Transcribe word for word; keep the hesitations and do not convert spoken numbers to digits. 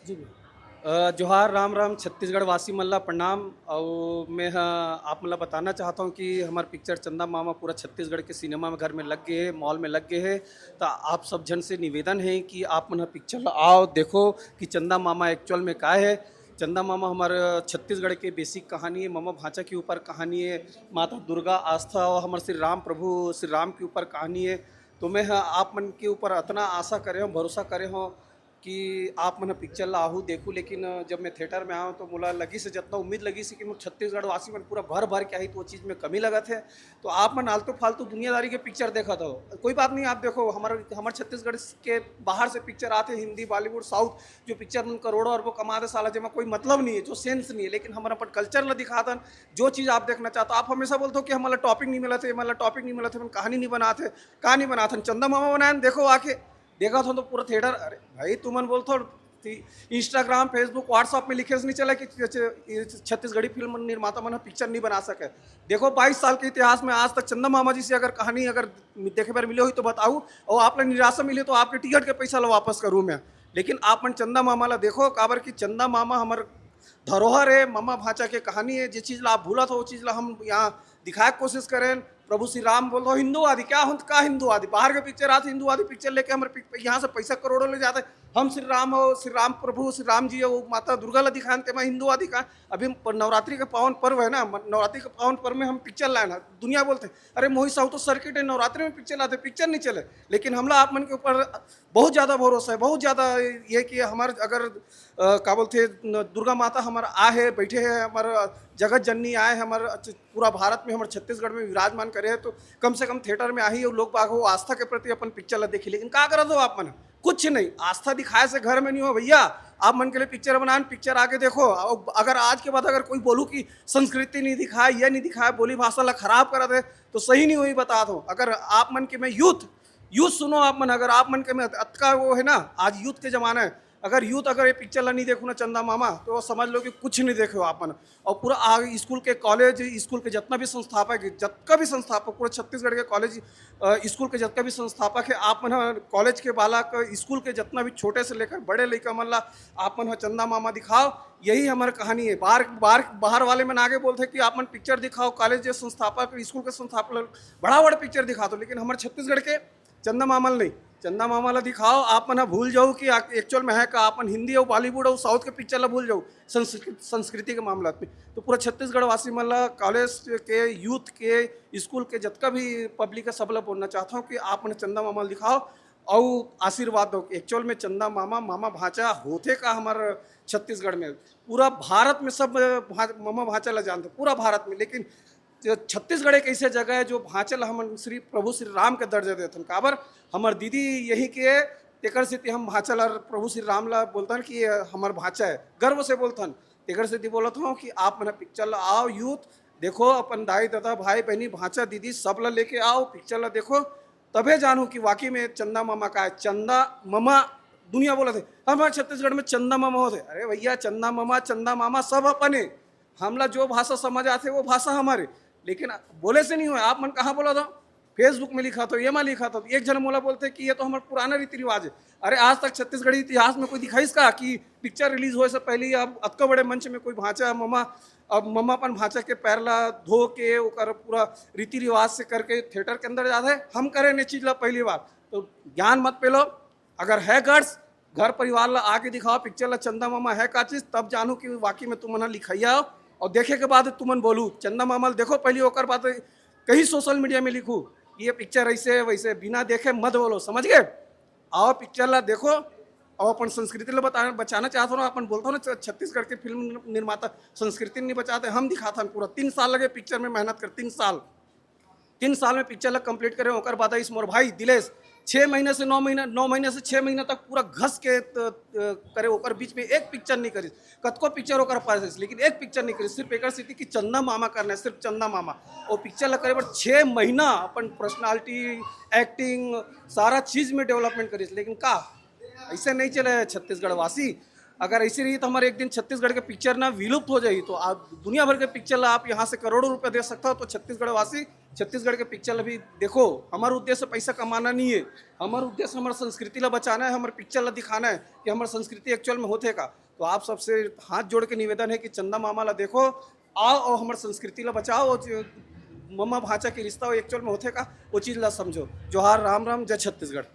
जी भैया। अ, जोहार, राम राम, छत्तीसगढ़ वासी मन ला प्रणाम। अउ मैं ह आप मन ला बताना चाहत हौं कि हमर पिक्चर चंदा मामा पूरा छत्तीसगढ़ के सिनेमा में, घर में लग गे हे, मॉल में लग गे हे। त आप सब झन से निवेदन हे कि आप मन ह पिक्चर ला आओ, देखो कि चंदा मामा एक्चुअल में का हे। चंदा मामा हमर छत्तीसगढ़ के बेसिक कहानी हे, ममा भांचा के ऊपर कहानी हे, माता दुर्गा आस्था अउ हमर श्री राम प्रभु श्री राम के ऊपर कहानी हे। तो मैं ह आप मन के ऊपर अतना आशा करे हौं, भरोसा करे हौं कि आप मन ह पिक्चर ला आहू देखू, लेकिन जब मैं थिएटर में आऊँ तो मोला लगिस हे, जतना उम्मीद लगिस हे कि मोर छत्तीसगढ़ वासी मन पूरा भर भर के आही, तो वो चीज़ में कमी लगत हे। तो आप मन आलतू फालतू दुनियादारी के पिक्चर देखत हो, कोई बात नहीं, आप देखो हमर हमर छत्तीसगढ़ के बाहर से पिक्चर आथे, हिंदी, बॉलीवुड, साउथ, जो पिक्चर मन करोड़ों अरबों कमा दे साला, जेमा कोई मतलब नहीं है, जो सेंस नहीं है, लेकिन हमर अपन कल्चर ला दिखाथन। जो चीज़ आप देखना चाहते हो, आप हमेशा बोलते हो कि हमला टॉपिक नहीं मिलत हे, हमला टॉपिक नहीं मिलत हे, हमन कहानी नहीं बनात हे, का नहीं बनात हन, चंदा मामा बनाए हन, देखो आके। देखत हो तो पूरा थिएटर, अरे भाई तुमन बोलथो कि Instagram, Facebook, WhatsApp में लिखे से नहीं चला कि छ-, छ-, ये छत्तीसगढ़ी फिल्म निर्माता मन ह पिक्चर नहीं बना सके। देखो बाईस साल के इतिहास में आज तक चंदा मामा जी से अगर कहानी अगर देखे बर मिले होही तो बताऊ, अउ आप ला निराशा मिले तो आपके टिकट के पैसा ला वापस करूँ मैं। लेकिन आप मन चंदा मामा ला देखो, काबर कि चंदा मामा हमर धरोहर हे, ममा भांचा के कहानी हे, जे चीज़ ला आप भूलत हो, वो चीज़ ला हम यहाँ दिखाए के कोशिश करेन। प्रभु श्री राम बोल दो, हिंदूवादी क्या होत, का हिंदूवादी? बाहर के पिक्चर आथे, हिंदूवादी पिक्चर लेके हमर पिक-, यहाँ से पैसा करोड़ों ले जाथे। हम श्री राम हो, श्री राम प्रभु, श्री राम जी हो, माता दुर्गा ला दिखाएन, तेमा हिंदूवादी का? अभी हम प-, नवरात्रि के पावन पर्व है ना, म-, नवरात्रि के पावन पर्व में हम पिक्चर लाएन, दुनिया बोलथे, "अरे मोहित साहू तो सर्किट है, नवरात्रि में पिक्चर लाथे, पिक्चर नहीं चले।" लेकिन हमला आप मन के ऊपर बहुत ज़्यादा भरोसा है, बहुत ज़्यादा ये कि हमर अगर, अ, का बोलथे, न, दुर्गा माता हमर आ है, बैठे हैं, हमर जगत जननी आए, हमर पूरा भारत में, हमर छत्तीसगढ़ में विराजमान करे है, तो कम से कम थिएटर में आही अउ लोग बाग हो आस्था के प्रति अपन पिक्चर ला देखी। लेकिन का करत हो आप मन? कुछ नहीं, आस्था दिखाए से घर में नहीं हो भैया। आप मन के लिए पिक्चर बनाएन, पिक्चर आके देखो। अउ अगर आज के बाद अगर कोई बोलू कि संस्कृति नहीं दिखाए, ये नहीं दिखाए, बोली भाषा ला खराब करत है, तो सही नहीं होही, बतात हौं। अगर आप मन के मैं यूथ, यूथ सुनो आप मन, अगर आप मन के में अतका वो है ना, आज यूथ के जमाना है, अगर यूथ अगर ये पिक्चर ला नहीं देखो ना चंदा मामा, तो समझ लो कि कुछ नहीं देखे हो आप मन। अउ पूरा आगे स्कूल के, कॉलेज, स्कूल के जतना भी संस्थापक है, जतका भी संस्थापक, पूरा छत्तीसगढ़ के कॉलेज, अ, स्कूल के जतका भी संस्थापक है, आप मन ह कॉलेज के बालक, स्कूल के जतना भी छोटे से लेकर बड़े लइका मन ला आप मन ह चंदा मामा दिखाओ। यही हमर कहानी है। बाहर, बाहर, बाहर वाले मन आगे बोलथे कि आप मन पिक्चर दिखाओ, कॉलेज के संस्थापक, स्कूल के संस्थापक ल-, बड़ा बड़ा पिक्चर दिखा दो, लेकिन हमर छत्तीसगढ़ के चंदा मामा ल नहीं। चंदा मामा ला दिखाओ, आप मन ह भूल जाओ कि आ-, एक्चुअल में है का। आप मन हिंदी अउ बॉलीवुड अउ साउथ के पिक्चर ला भूल जाओ संस्कृ-, संस्कृति के मामला में। तो पूरा छत्तीसगढ़ वासी मन ला, कॉलेज के, यूथ के, स्कूल के, जतका भी पब्लिक है, सब ला बोलना चाहता हूँ कि आप मन चंदा मामा ला दिखाओ अउ आशीर्वाद दो। एक्चुअल में चंदा मामा, मामा भांचा होथे का हमर छत्तीसगढ़ में? पूरा भारत में सब भा-, मामा भांचा ला जानथे, पूरा भारत में। लेकिन जो छत्तीसगढ़ एक ऐसे जगह है जो भांचा ला हमन श्री प्रभु श्री राम के दर्जा देथन। काबर? हमर दीदी यही के, तेकर सेती हम भांचा ला प्रभु श्री राम ला बोलथन कि ये हमर भांचा है, गर्व से बोलथन। तेकर सेती बोलत हूँ कि आप मन पिक्चर ला आओ, यूथ देखो, अपन दाई ददा, भाई बहनी, भांचा दीदी, सब ला लेके आओ, पिक्चर ला देखो, तभे जानू कि वाकई में चंदा मामा का है। चंदा मामा दुनिया बोलत है, हमर छत्तीसगढ़ में चंदा मामा होथे। अरे भैया, चंदा मामा, चंदा मामा सब अपन है। हमला जो भाषा समझ आथे, वो भाषा हमर है। लेकिन बोले से नहीं होय। आप मन कहाँ बोलत हो? Facebook में लिखा तो, ये मा लिखा तो, एक झन मोला बोलथे कि ये तो हमर पुराना रीति रिवाज है। अरे, आज तक छत्तीसगढ़ी इतिहास में कोई दिखाइस का कि पिक्चर रिलीज होए से पहले ही अब अतका बड़े मंच में कोई भांचा ममा, अब ममा अपन भांचा के पैर ला धो के ओकर पूरा रीति रिवाज से करके थिएटर के अंदर जाथे? हम करे ने चीज ला पहली बार। तो ज्ञान मत पेलो, अगर है गट्स, घर परिवार ला आके दिखाओ, पिक्चर ला चंदा मामा है का चीज, तब जानू कि वाकई में तुमन ह लिखइया हो। और देखे के बाद तुमन बोलू, चंदा मामा ला देखो पहली, ओकर बाद कहीं सोशल मीडिया में लिखू कि ये पिक्चर ऐसे है, वैसे है, बिना देखे मत बोलो, समझ गए? आओ पिक्चर ला देखो, और अपन संस्कृति ला बता, बचाना चाहत हो ना, अपन बोलत हो ना छ-, छत्तीसगढ़ के फिल्म निर्माता संस्कृति नहीं बचाते, हम दिखाथन। पूरा तीन साल लगे पिक्चर में मेहनत कर, तीन साल, तीन साल में पिक्चर ला कंप्लीट करे। ओकर बाद इस मोर भाई दिलेश छः महीने से नौ महीना, नौ महीने से छः महीना तक पूरा घस के त-, त-, करे, ओकर बीच में एक पिक्चर नहीं करिस। कतको पिक्चर ओकर पास है, लेकिन एक पिक्चर नहीं करिस, सिर्फ एकर सेती कि चंदा मामा करना है, सिर्फ चंदा मामा। वो पिक्चर ला करे बर छः महीना अपन पर्सनालिटी, एक्टिंग, सारा चीज में डेवलपमेंट करिस। लेकिन का ऐसे नहीं चले है छत्तीसगढ़ वासी? अगर ऐसे रही तो हमारे एक दिन छत्तीसगढ़ के पिक्चर ना विलुप्त हो जाही। तो आप दुनिया भर के पिक्चर ला आप यहाँ से करोड़ों रुपए दे सकता हो, तो छत्तीसगढ़ वासी छत्तीसगढ़ के पिक्चर अभी देखो, हमर उद्देश्य पैसा कमाना नहीं है, हमर उद्देश्य हमर संस्कृति ला बचाना है, हमर पिक्चर ला दिखाना है कि हमर संस्कृति एक्चुअल में होथे का। तो आप सबसे हाथ जोड़ के निवेदन है कि चंदा मामा ला देखो, आओ और हमर संस्कृति ला बचाओ, और जो ममा भांचा के रिश्ता वो एक्चुअल में होथे का, वो चीज़ ला समझो। जोहार, राम राम, जय छत्तीसगढ़।